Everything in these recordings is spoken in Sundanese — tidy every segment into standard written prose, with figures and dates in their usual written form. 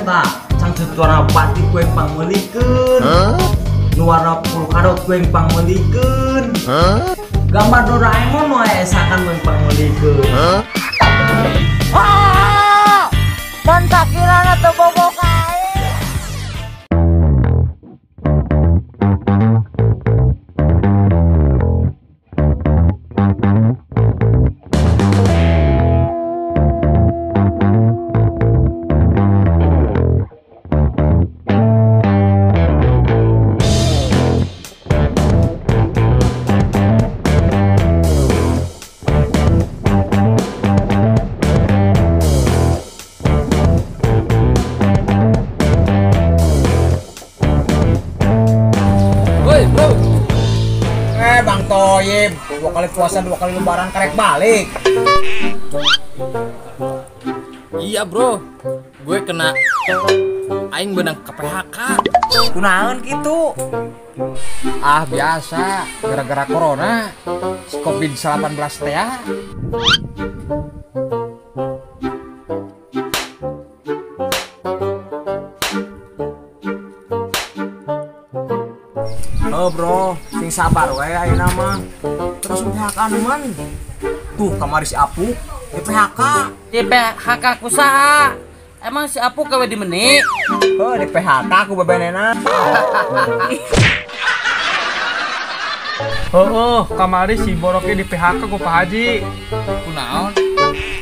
Tah, cangcut warna batik ku aing pangmeulikeun. Nu warna polkadot ku aing pangmeulikeun. Gambar Doraemon nu aya esakan ku aing pangmeulikeun. Ah! Pan sakirana teu bogo ka aing. Woi, bro. Bang Toyib, 2 kali puasa 2 kali lebaran karek balik. Iya, bro. Gue kena aing benang ke PHK. Kunaon gitu? Ah, biasa, gara-gara corona, si Covid-19 teh ya. Oh bro, sing sabar we ayeuna mah. Terus PHK man. Tuh kamari si Apu di PHK. Di PHK ku saha? Emang si Apu gawe di meni? Heuh, di PHK ku bebenena. Heeh, kamari si Boroknya di PHK ku Pak Haji. Kunaon?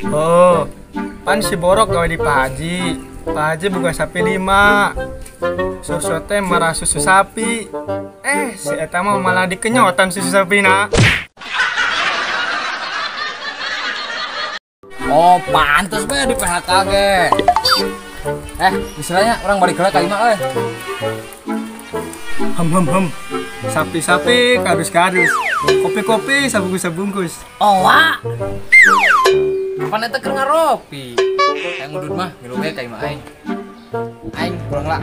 Heuh, pan si Borok gawe di Pak Haji. Pak Haji buka sapi 5. Susu teh marah susu sapi. Si eta mah malah dikenyotan susu sapi na. Oh, pantes bae di PHK ge. Misalnya orang balik heula ka imah euy. Hem hem hem. Sapi-sapi kardus-kardus. Kopi-kopi sabungkus-sabungkus. Owa. Kapan eta keur ngaropi? Hayang ngudud mah ngilu we ka imah aing. Aing pulang lah.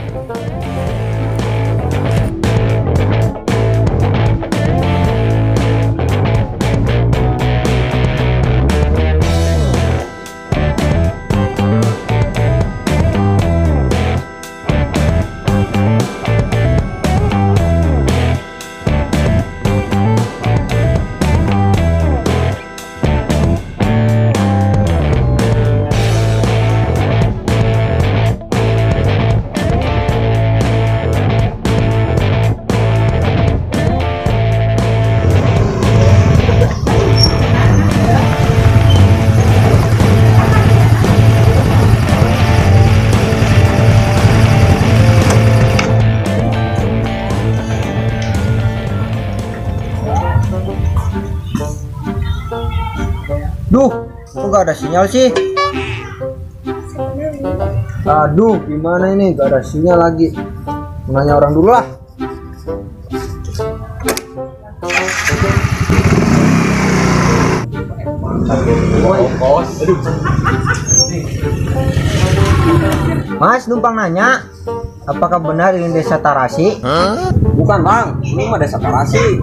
Duh, kok gak ada sinyal sih? Aduh, gimana ini? Gak ada sinyal lagi. Mau nanya orang dulu lah. Mas, numpang nanya, apakah benar ini desa Tarasi? Bukan bang, ini mah desa Parasi.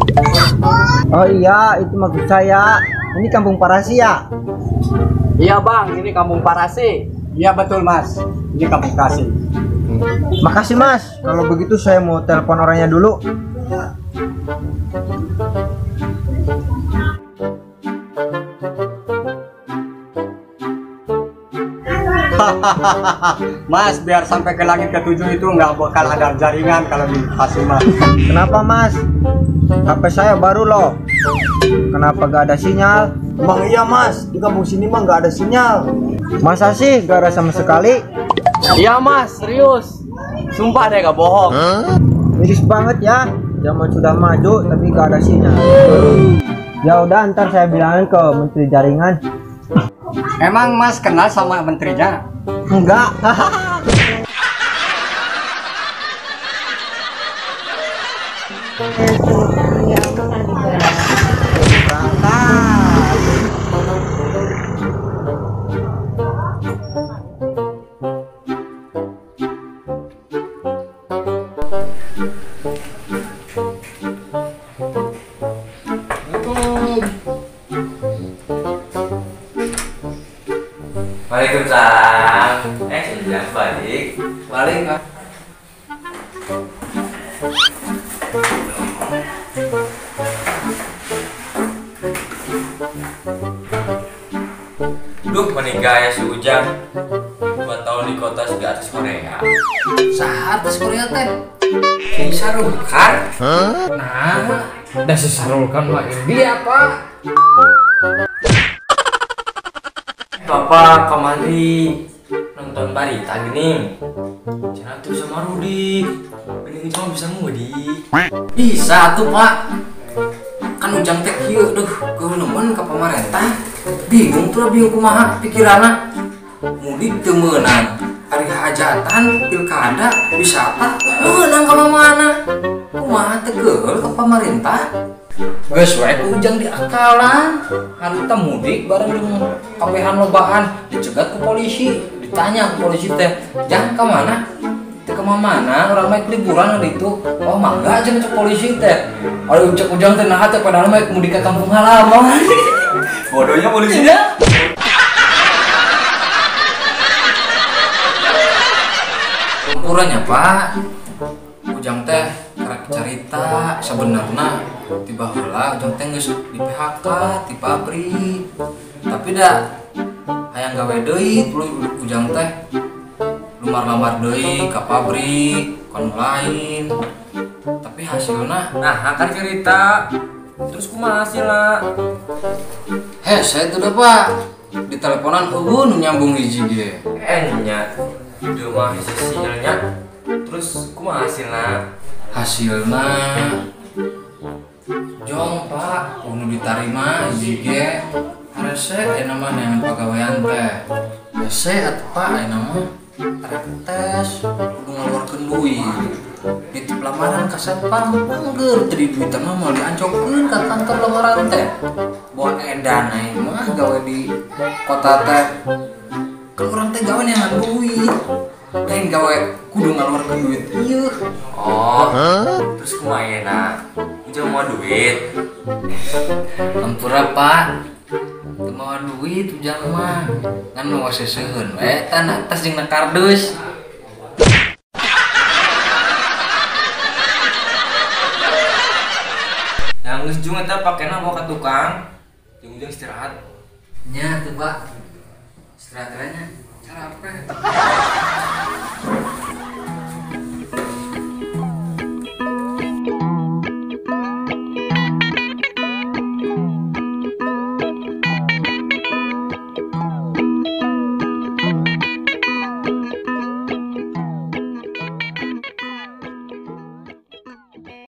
Oh iya, itu maksud saya. Ini kampung Parasi ya? Iya bang, ini kampung Parasi. Iya betul mas, ini kampung Parasi. Makasih mas, kalau begitu saya mau telepon orangnya dulu. Mas, biar sampai ke langit ke-7 itu nggak bakal ada jaringan kalau di Parasi mas. Kenapa mas? HP saya baru loh. Kenapa gak ada sinyal? Emang iya mas, di kampung sini mah gak ada sinyal. Masa sih gak ada sama sekali? Iya mas, serius. Sumpah deh gak bohong. Miris banget ya, zaman sudah maju tapi gak ada sinyal. Ya udah, ntar saya bilangin ke menteri jaringan. Emang mas kenal sama menterinya? Enggak. Berangkat. Waalaikumsalam. Sudah balik. Meni gaya si Ujang 2 tahun di kota sudah artis Korea. Saha artis Korea teh? Si Sarulkan. Nah, dah si Sarulkan mah India, Pak. Bapak kemari nonton barita gini. Jangan tuh sama Rudi. Mending cuma bisa mudik. Bisa tuh, Pak. Kan Ujang teh kieu duh, keuneun ka pamarentah. Bingung tuh bingung kumaha pikiranna. Mudik teu meunang. Ari hajatan, pilkada, wisata, meunang ka mana? Kumaha teh geul ka pamarentah? Geus we ku Ujang diakalan. Harita mudik bareng jeung kabehan lobaan dicegat ku polisi, ditanya ku polisi teh, "Jang ka mana?" Teu ka mana, urang mah liburan di ditu. Oh, mangga cenah cek polisi teh. Ari cek Ujang teh naha teh padahal mah mudik ka kampung halaman. Bodohnya polisi. Iya. Ukurannya, Pak. Ujang teh karek carita sebenarnya tiba heula Ujang teh geus di PHK di pabrik. Tapi da hayang gawe deui tuluy Ujang teh lumar-lamar deui ka pabrik, ka nu lain. Tapi hasilna nah kan cerita. Terus kumaha hasilna? Heh, saya tuh dah, Pak. Di teleponan eueuh nu nyambung hiji ge. Nya. Udah mah hasilnya. Terus kumaha hasilna? Hasilna jong, Pak, nu ditarima hiji ge. Harese aya mah neangan pagawean teh. Hese atuh Pak aya mah tarek tes kudu ngaluarkeun duit. Ditip lamaran ka satpam panggeur teu diduitan mah moal diancokkeun ka kantor lamaran teh. Boa edan aing mah gawe di kota teh. Kan urang teh gawe neangan duit. Lain gawe kudu ngaluarkeun duit ieu. Oh, terus kumaha ayeuna? Ujang mau duit. Ampura, Pak. Teu mawa duit Ujang mah. Ngan mawa seuseuheun we eta tas jeung na kardus. Yang geus jeung eta pakena bawa ka tukang. Jeung Ujang istirahat. Nya tuh, Pak. Istirahat nya. Capek.